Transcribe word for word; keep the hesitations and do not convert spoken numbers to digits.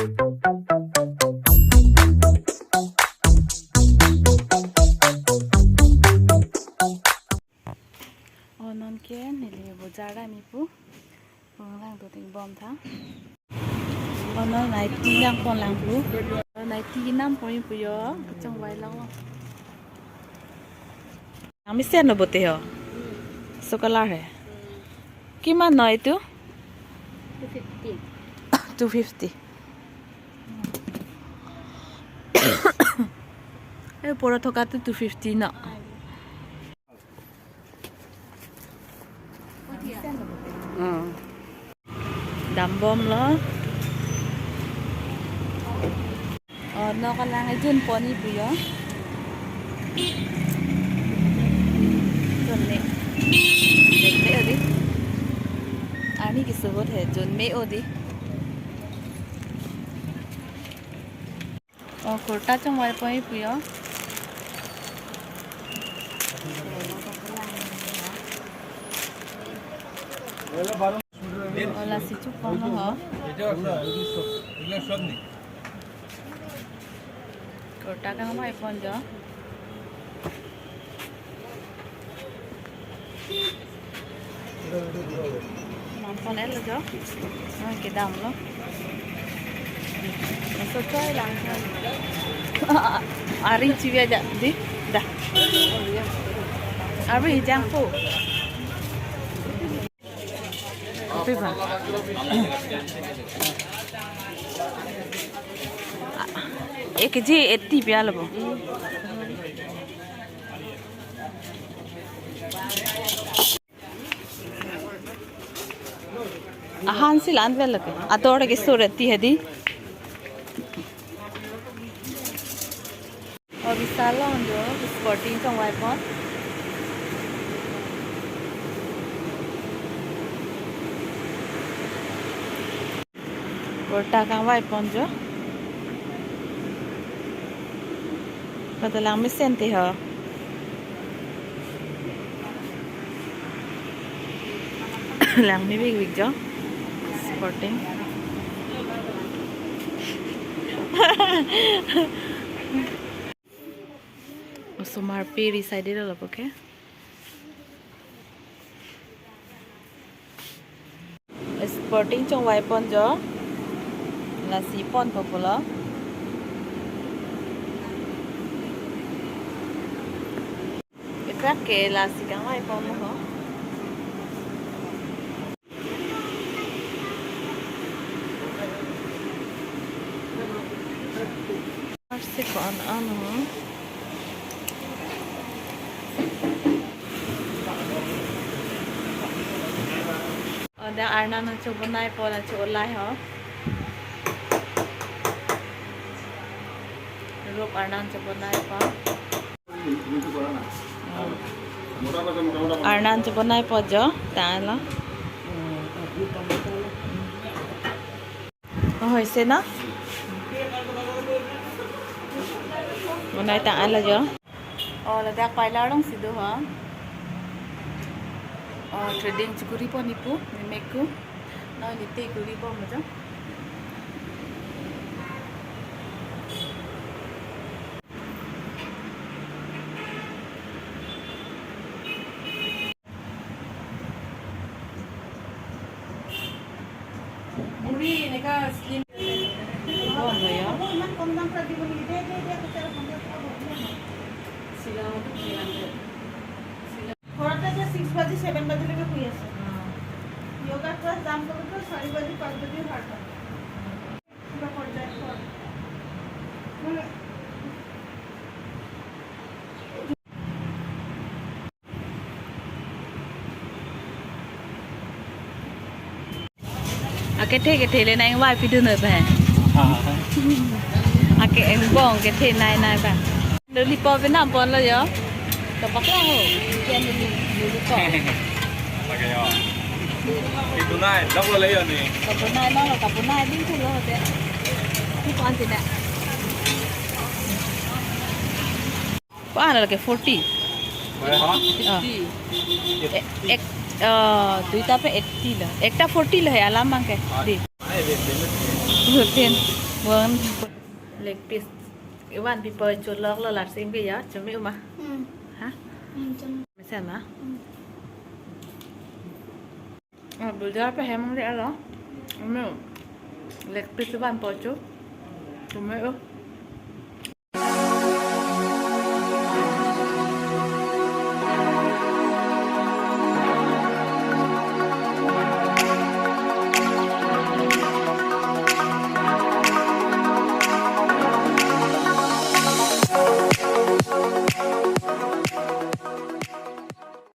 O non ke neli bojar dam-i pu. Panglang to ting bom tha. O non naiti nangpon lang pu. O naiti nam pon-i pu jo. Kachongvai lo. Langmesen lo bote ho. Koso color he? Kiman noi tu? Two fifty. Two fifty. Eh, pura thoka tu two fifty no. Hmm. Dam bom lo. O, nok alang ejun pon-i pu jo. Junme. Junme o dei. Arni keso ahut he, junme o dei. O, kurta chongvai pon-i pu jo. O, lasi chupon lo ho. Kurta kangvai pon jo. Lampon el jo. Ah, kedam lo. Laso choi lang. Ari chiwi aja dei. Da. Ari jangpo. Kopi ba? Ek kg eighty piya lo bo. Ahan si lan vel lake. Ador ke sur eighty he dei. O, Vishal along jo, sporting chongvai pon. Kurta kangvai pon jo. Pata langmesen te ho. Langme big big jo. Sporting. Osomar peri side lo, okay. Sporting chongvai pon jo. Lasi ponpo pulo. Ekrak ke lasi kangvai pon ho. Arsi ko-an ano. O, dak Arnam nangchobonaipo, nangcholai ho. Rup Arnam chobonaipo. Arnam chobonaipo jo, tanglo. O, hoise na? Bonai tanglo jo. O, ladak parlor alongsi do ho. O, threading chekuri pon-i pu, meme ku. Non neli te kuri pon mo jo. Buri, eneka slim. Bom lo ya. Iman kom dam pra dibo niki. De, de, de, aku cara panggil apa, bom, bom. Sila, sila. Sila. ঘৰতে যে ছিক্স বাজি, ছেভেন বাজিলৈকে শুই আছে। Yoga class যাম বুলি কৈ চাৰি বাজি, পাঁচ বাজি সাৰ পায়। কিবা পৰ্যায়ত কয়। মানে, Akethe kethe le nang vai pidun noi ba. Ake engbong kethe nai nai ba. Doli po pe nam pon lo yo. To pakla ho. Kian doli doli po. Lake yo. Pidun nai, lok lo le yo ni. Kapu nai lo, kapu nai din thu lo te. Thu pon ti na. Ko-an lake forty? Oi, ha? Ah. Fifty. E-, ek, ah, duita pen eighty lo. Ekta forty lo he alam abang ke. Ah. Di. Ai, be, be, be. Ten. Bon leg piece ivan pipo, cholok lo, lasi ingpi ya, chome-o ma? Hmm. Ha? Hmm, chome. Mesen ma? Hmm. Oh, bulda pe hem de alo. Ome leg piece ivan po cho. Chome-o.